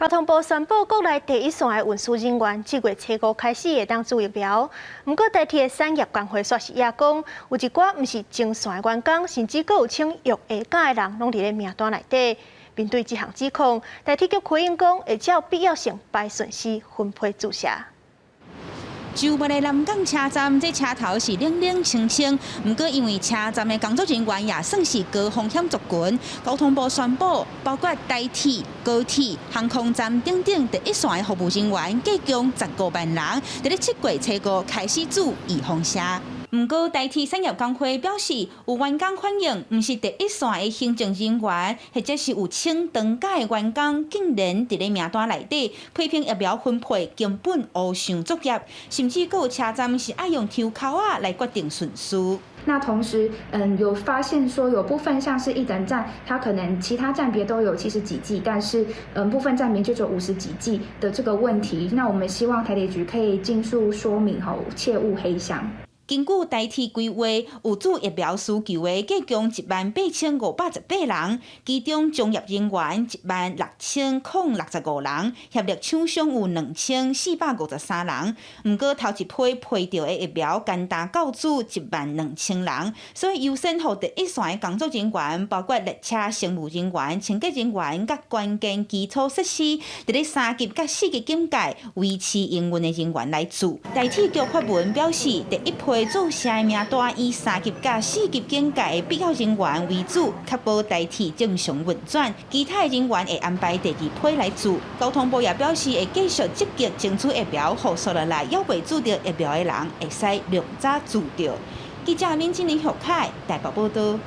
交通部宣布，國內第一線的運輸人員，這月初五開始會當注疫苗。毋過，台鐵產業工會煞是也講，有一寡毋是前線的員工，甚至閣有穿藥鞋甲的人，攏佇咧名單內底。面對這項指控，台鐵局回應講，會照必要性排順序分批注射。周末的南港車站，這車頭是冷冷清清。毋過因為車站的工作人員也算是高風險族群，交通部宣布，包括台鐵、高鐵、航空站等等第一線的服務人員，計共15萬人，佇咧7月初五開始注預防射。毋過台鐵產業工會表示，有員工反映，毋是第一線的行政人員，或者是有請長假的員工，竟然佇咧名單內底，批評疫苗分配根本烏相作業，甚至閣有車站是愛用抽籤仔來決定順序。那同時，有發現說有部分像是一等站，它可能其他站別都有七十幾劑，但是部分站別就只有50幾劑的這個問題。那我們希望台鐵局可以盡速說明，吼，切勿黑箱。根據台鐵規劃，有注疫苗需求的計共18,518人，其中專業人員16,065人，協力廠商有2453人。毋過頭一批批著的疫苗，干焦夠注12,000人，所以優先予第一線的工作人員，包括列車乘務人員、清潔人員佮關鍵基礎設施，佇咧3級佮4級警戒維持營運的人員來注。台鐵局發文表示，第一批注射的名單以3級佮4級警戒的必要人員為主，確保台鐵正常運轉。其他的人員會安排第二批來注。交通部也表示會繼續積極爭取疫苗，予煞落來猶未注著疫苗的人會使量早注著。記者閔靜林、許凱台北報道。